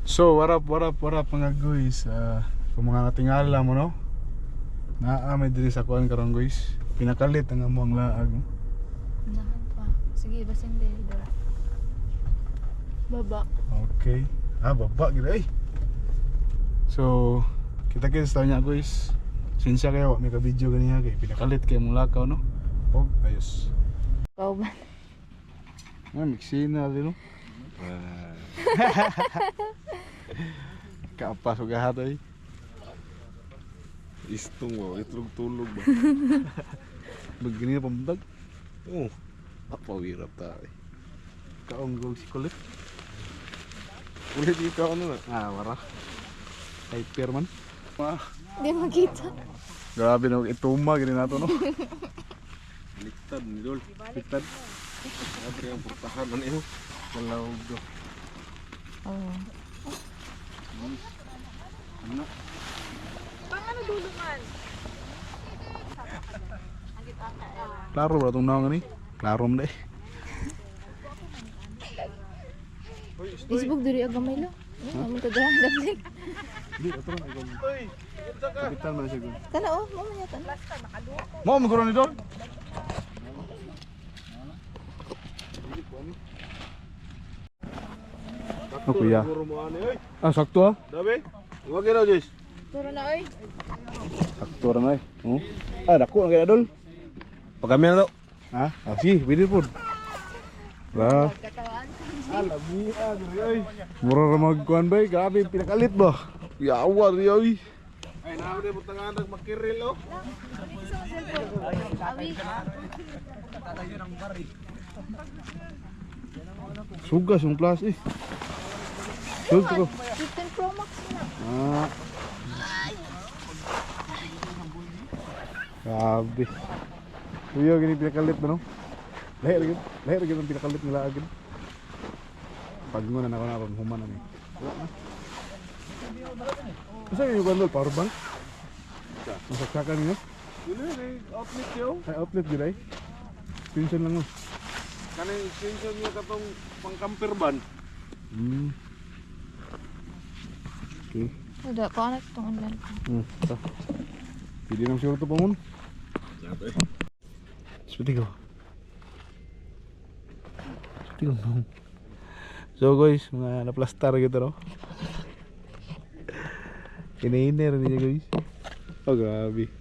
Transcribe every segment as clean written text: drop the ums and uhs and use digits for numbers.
So, what up, what up, what up, mga guys? Kung mga natingala mo, no? Naa may diri sa kuan karon, guys. Pinakalit ang among laag, no? Unahan pa. Sige, basin di dara. Baba. Okay. Ah, baba gid ay. So, kita kits tayo niya, guys. Sinsya kayo, wa may ka-video ganiya kay pinakalit kay mong lakaw, no? Oh, ayos. Ikaw ba? Ah, mixina din, no? Kaapas og gahat ay. Istong ba? Itlog tulog ba? Magganina pamundag. Oo. Apawirap ta eh. Kaong gog si kulit. Ulit ikaw ano na? Ah, wara. Hyper man. Ah, Di makita. grabe no, ituma gini nato, no. Baliktad ni Dol. Baliktad. Grabe ang purtahan na niyo. Wala og Oo. Ano? Klaro ba itong naong ni? Klaro mo na eh. Facebook diri ang gamay lo. Ano mo kadara dapit. Hindi, ito lang. Kapitan man siya. Kana oh, mo man yata. Mo, magkaroon ni Dol? Oh, kuya. Siguro mo ano oy. Ah, sakto ah. Dabi. Huwag na, Jess. Turo na oy. Sakto ra na eh. Oh. Ah, dako na kaya, Dol. Pagkami na to. Ha? Ah, sige, pwede po. Ba. Katawaan. Ah, labi ah, diri oy. Mura ra magkuan bay, grabe pinakalit ba. Yawa diri oy. Ay, naa mo butangan nag makiril oh. Awi. Sugas yung plus eh. Sug ko. 15 Pro Max na. Ah. Grabe. Kuya, gini pinakalit na, no? Lahir gid, lahir gid ang pinakalit nila agad. Pag na ako na pag human na ni. Wala na. Asa yung kuan, Dol? Power bank? Masaksakan niyo? Dili ni outlet yo. Ay, outlet gid ay. Pinsan lang mo. Kanang extension niya katong pang camper van. Okay. Wala ko anak tong online. Ta. Pili nang siguro to pangun. Sabi. Seperti ko. Seperti ko. So guys, mga naplastar gitu no. Kinahiner niya, guys. Oh, grabe.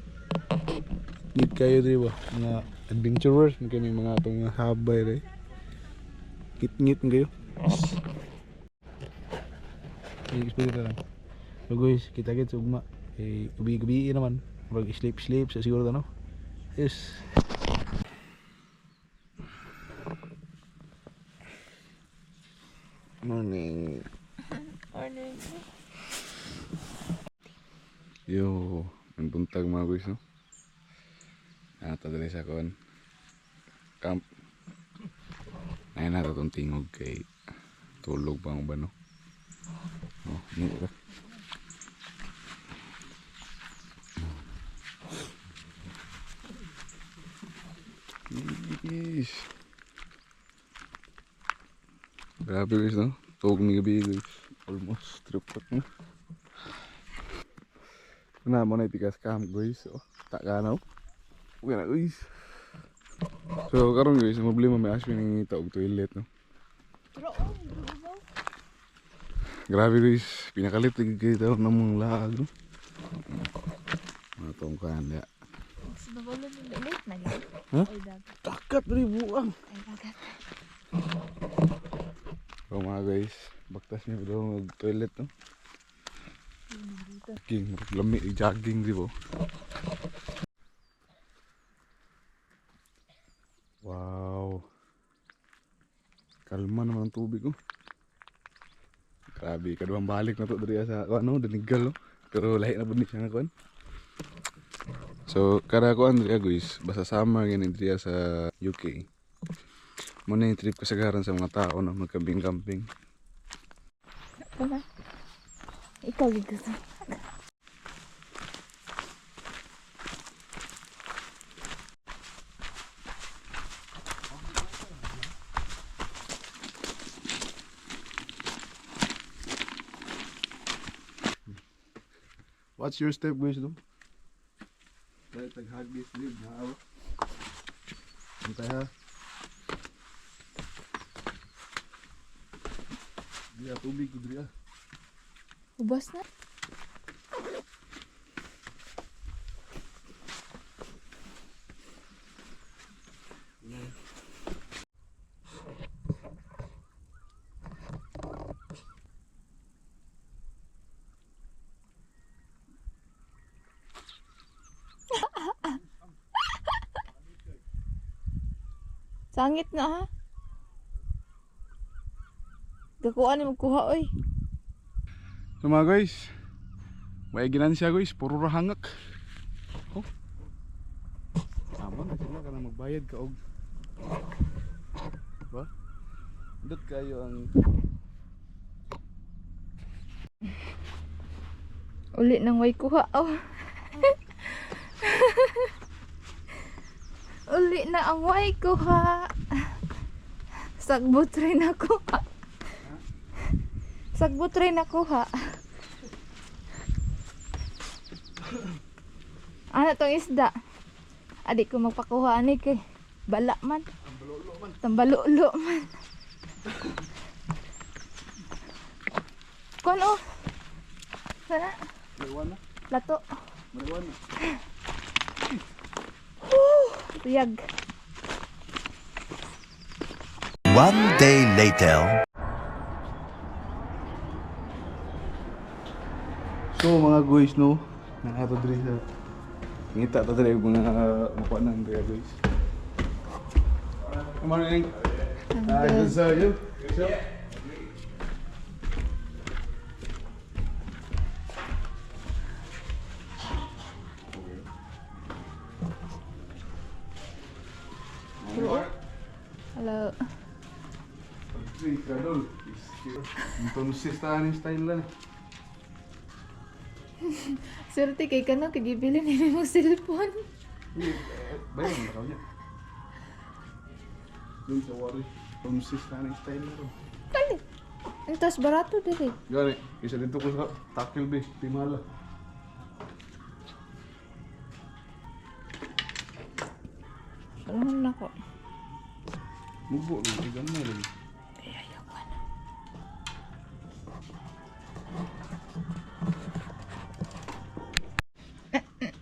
Need kayo di ba? Mga adventurers, mga kami mga itong mga habay rin. Ngit-ngit kayo. I-explain lang. So guys, kita kits ugma. Eh, gabi-gabi naman. Murag sleep-sleep sa siguro to, no? Yes. Morning. Morning. Yo, ang buntag mga guys, no? Nata dali sa kon. Camp. Ay nata tong tingog kay tulog pa ang ba, no? Oh, ni ra. Yeesh. Grabe guys, no? Tuog ni gabi, guys. Almost 3 o'clock na. Na mo na itikas camp, guys. Oh, taka na. Okay na, guys. So karon guys, ang problema may Ashwin nangingita og toilet, no. Turo oh, dugo. Grabe guys, pinakalit lagi kayo tawag ng mga laag, no. Mga tong kan ya. Sa babalo ni late na gid. Huh? Ay dagat. Takat rin buang. Ay dagat. So mga guys, baktas niya daw mag toilet, no. Jogging, lami jogging di ba? Wow. Kalma naman ang tubig oh. Grabe, kaduhang balik na to diri sa ano, Danigal, no. Pero lahi na pud ni siya nga kuan. So, kada kuan diri guys, basta summer gani diri sa UK. Mo na yung trip kasagaran sa mga tao na magkambing-kambing. Tama. Ikaw gid ko sa. Watch your step, guys, no? Dahil tag-hagis din, ha? Antay, ha? Diya, tubig ko diya. Ubos na. Sangit na ha. Gakuan ni magkuha oy. So mga guys, may ginansya guys, puro ra hangak. Oh. Tama na sila ka na magbayad ka og. Ba? Dot kayo ang Uli nang way kuha oh. Uli na ang way kuha. Sagbot rin ako. Sagbot rin ako ha. Ano tong isda? Adi ko magpakuha ani kay bala man. Tambalulo man. Kuan oh. Sana marijuana, lato. marijuana. Tuyag. One day later. So mga guys no, nakato diri sa ngita ta diri og mga makuha nang diri guys. Good morning. Hi, good sir. You? Yourself? Hello. Three, kadol. Entonces ta ni style lang. Swerte kay kano kay gibili ni mo cellphone. Bayan na niya. Dun sa worry. Entonces ta ni style lang. Kali. Entas barato diri. Gani, isa dito ko sa Takil be, Timala. Alam na ko. Mubo lagi gamay lagi. Ay, ayaw ko na.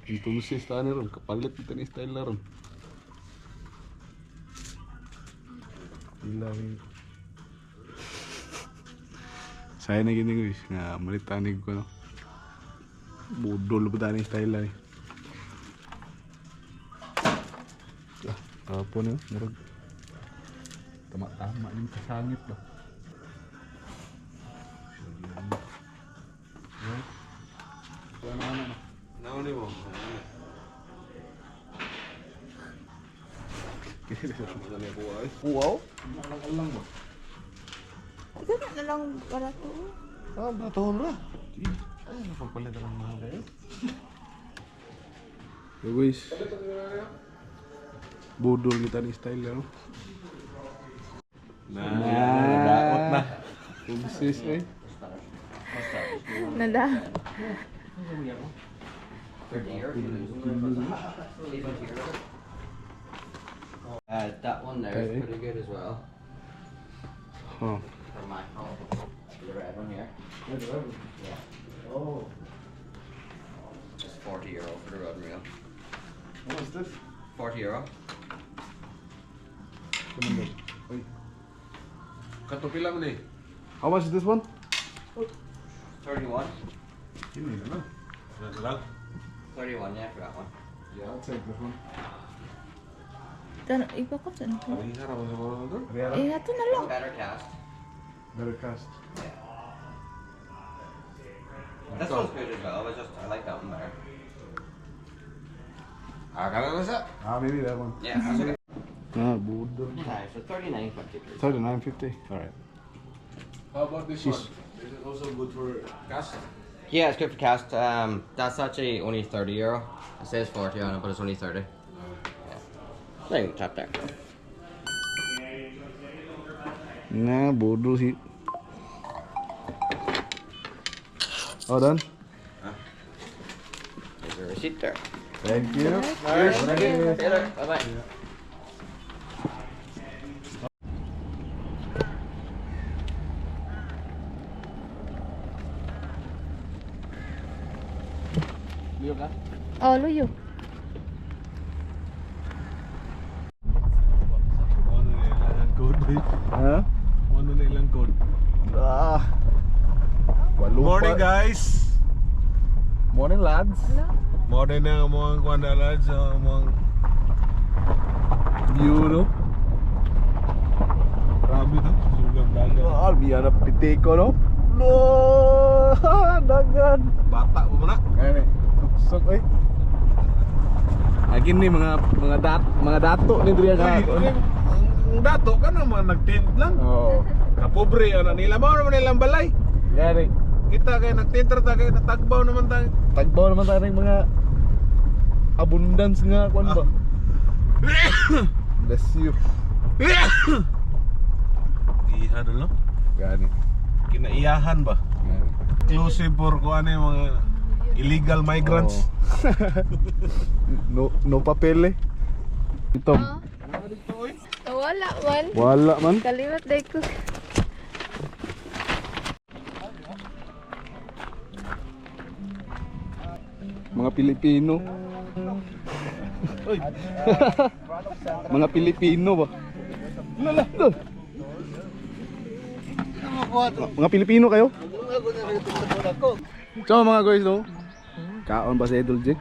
Entonces ta ni ron, kapalit ta ni style na ron. Ilahi. Saya na gini guys, nga malitanig ko no. Budol pa ta ni style na ni. Ah, tapo na murag. Tama-tama yung kasangit ba. Ano, ano, ano? Wow. Alang ba? Ikaw na na lang barato. Ah, batoon ra. Ay, napagpalit lang mahal kayo. So guys, budol kita ni style ano? Na, Nadaot na. Entonces eh. Nada. That one there is Okay. pretty good as well. Oh. For my fault. The red one here. Yeah. Oh. It's €40 for the rod and reel. What is this? €40. Uy. Katupila man eh. How much is this one? 31. Ini na lang. Wala lang. 31, yeah, for that one. Yeah, I'll take this one. Tan iba ko sa ano. Ay, harap sa mga doon. Eh, ato na lang. Better cast. Better cast. Yeah. This one's good as well, but just I like that one better. Ah, kana na sa. Ah, maybe that one. Yeah, that's okay. Ah, budol. Alright, so 39.50 please. 39.50. All right. How about this She's- one? This is also good for cast. Yeah, it's good for cast. That's actually only €30. It says 40 on it, but it's only 30. Yeah. There you go, top there. Nah, budol sih. Oh, done? receipt there. Thank you. Cheers. Thank you. See you later. Bye bye. Liyo ka? Oh, luyo. Ano na ilang code? Ha? Ano na ilang code? Ah. Walo Morning pa. guys! Morning, lads. Morning na ang mga kuwan na lads, ang mga View, no? grabe no? Sugang dagat. Ah, biya na pitiko, no? No! Dagan! Bata mo na. Ayan eh. Suksok, eh. Agin ni mga dato ni Dria ka. Uy, ang dato ka na mga nagtint lang. Oo. Kapobre ano nila mao naman nilang balay. Gani. Kita kay nagtint ra ta kay natagbaw naman ta. Tagbaw naman tayo ng mga abundance nga kuan ba. Bless you. Iha dolo. Gani. Kinaiyahan ba? Gani. Exclusive for kuan yung mga illegal migrants. No, no papel eh. Ito. Oh, wala man. Wala man. Kaliwat day ko. Mga Pilipino. Mga Pilipino ba? Lala. Mga Pilipino kayo? So mga guys no. Kaon ba si Idol J?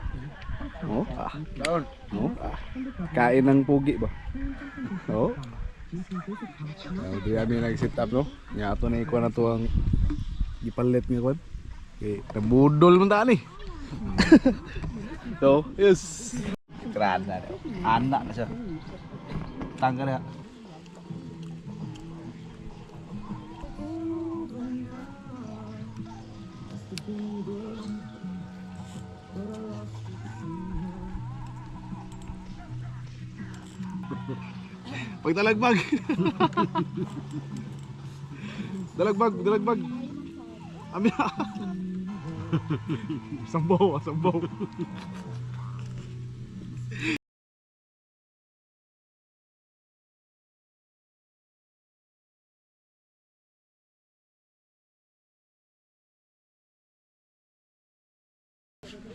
Oh, ah. Kaon. No? Ah. Kain ng pugi ba? Oo. Di kami nag-sit up no. Nya ato na ikuan na to ang gipalit nga kuan. Okay, nabudol man ta ni. So, yes. Grana. Anak na siya. Tangka na. Pagdalagbag. Dalagbag, dalagbag. Ami. Sambaw, ah, sambaw.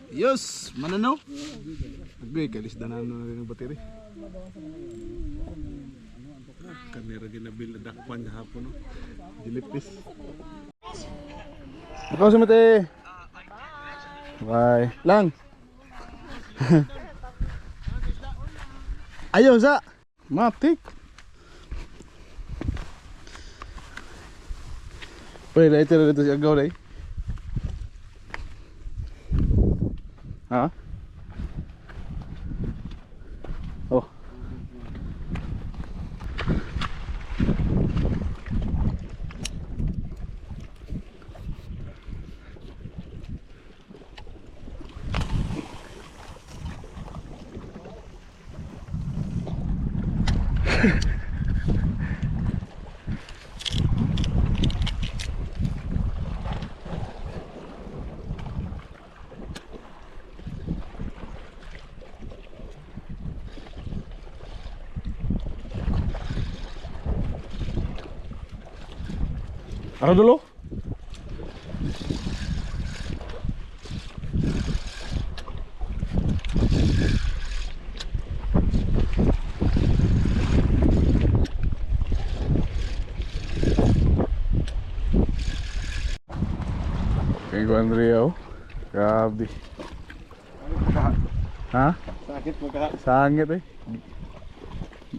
Yes, mananaw. Agoy, kalis danan na rin ang bateri. Kanira ginabil dakpan hapon no. Jilipis. Ikaw sa mate. Bye. Lang. Ayaw sa. Matik. Pwede na itira dito si Agaw na eh. Ha? Oh. Ano dulo? Kay Andrea, oh. Grabe. Ha? Sakit mo ka. Sangit eh.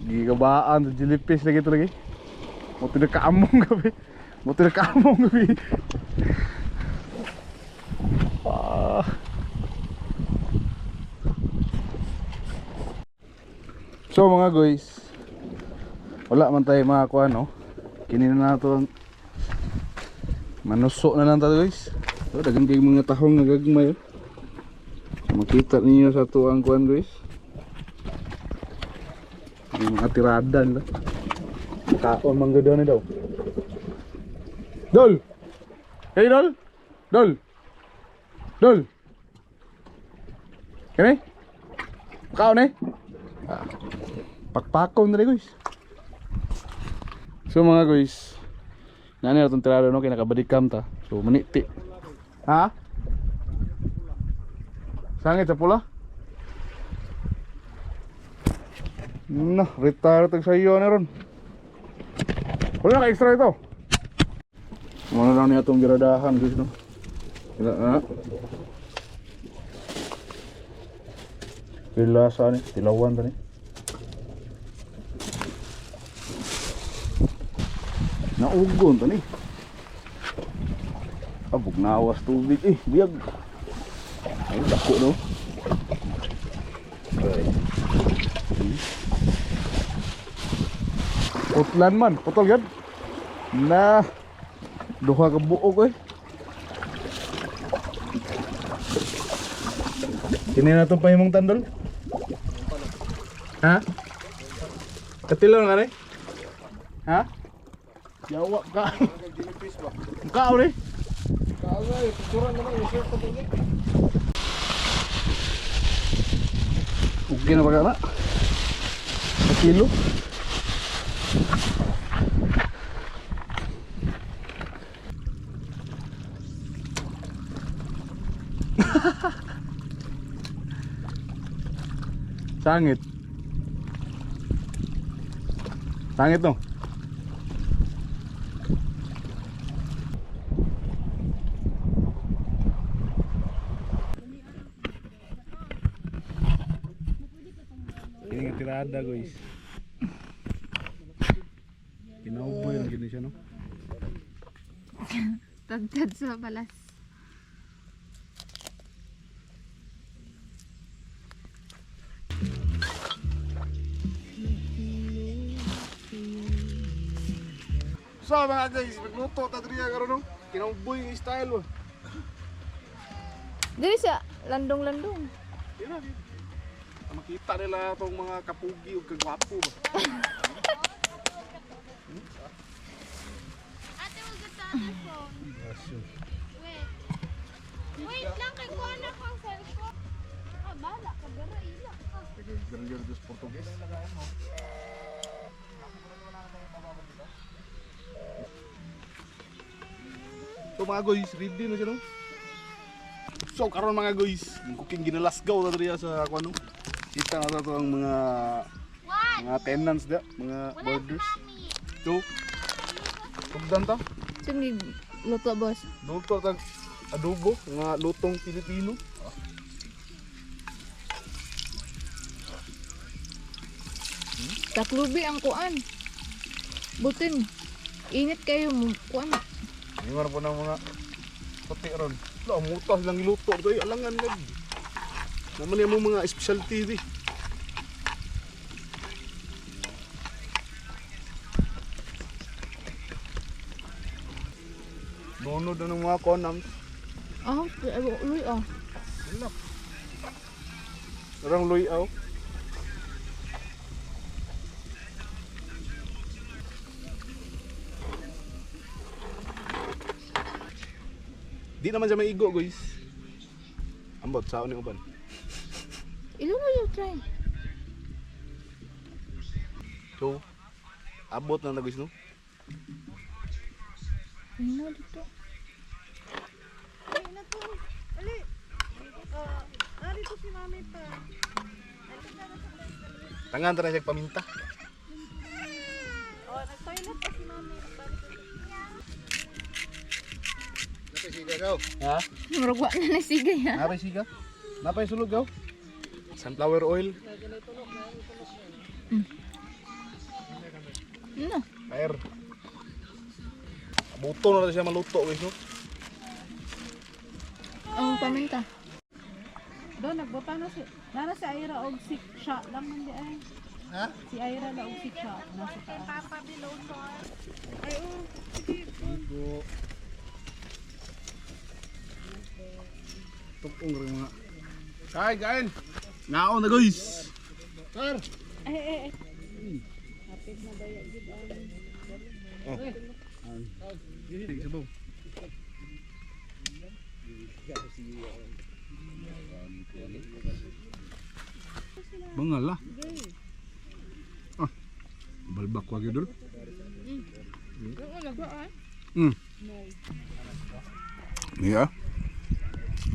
Gigabaan sa jellyfish lagi ito lagi. Mo tinakaamong gabi. Mo tinakaamong gabi. Ah. So mga guys, wala man tayo makakuha no. Kini na nato ang manuso na lang tayo guys. So daghan kay mga tahong nga gagmay. Oh. Makita ninyo sa tuang kuan guys. Yung mga tirada nila. Kaon man gud ni daw. Dol. Hey Dol. Dol. Dol. Kini? Kaon eh. Pakpakon na rin, guys. So mga guys, nani na itong tirado no, kay nakabadikam ta. So maniti. Ha? Sangit sa pula? Na, retire tag sa iyo na ron. Wala ka extra ito. Muna lang niya itong biradahan guys no. Ila na. Pila sa ni, tilawan ta ni. Naugon ta ni. Abog nawas tubig eh, biyag. Ay, dako no. Ay. Putlan man, putol gad. Na duha ka buok eh. Kini na itong pahimong tandol? Ha? Katilon nga rin? Ha? Yawa ka. Ka rin? Okay na ba ka na? Sa kilo? Sangit. Sangit no? Ini nga tirada guys. Kinauboy lang gini siya no. Tagtad sa balas. So mga guys, magluto ta diri karon no. Kinauboy nga style oh. Dili siya landong-landong. Dira. Makita nila atong mga kapugi ug kagwapo ba. Ate, we'll get the other phone. Wait. Wait lang, kay kuha na akong cellphone. Ah, bala ka, gara ila ka. Guerrero dos Portugues. So mga guys, ready na siya no? So karon mga guys, cooking ginalasgaw na diri sa kuno. Kita na to ang mga What? mga tenants da, mga Wala si boarders. mami. So, tugdan ta. Sino luto boss? Luto tag adobo, nga lutong Pilipino. Taklubi ang kuan. Butin. Init kayo mo kuan. Ingon po ng mga puti ron. Lo, mutas lang iluto to, ay, alangan gad. Naman yung mga specialty di. Dono na ng mga konams. Ah, uloy ah. Orang luyaw. Di naman siya maigo, guys. Ambot, sao ni uban. Ilo mo yung try. So, abot na na guys, no? Ano dito? Tangan ta na siya paminta. Oh, nag-toilet pa si mami. Napay siga gaw. Ha? Murag wa na nasigay ha. Napay siga? Napay sulod gaw? Sunflower oil. Ano? Air. Abuto na siya maluto, guys, no? Ang paminta. Do nagbota na si Nara si Ira og si siya lang man di ay. Ha? Si Ira na og si siya nasa taas. Papa Biloson. Igo. Tukong rin mga. Kain, kain. Naon na guys. Sir. Eh eh eh. Oh. Sige, sabaw. Bangala. Ah. Balbak wa gyud. Yeah.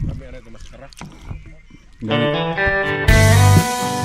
Kami ito maskara. Ganit.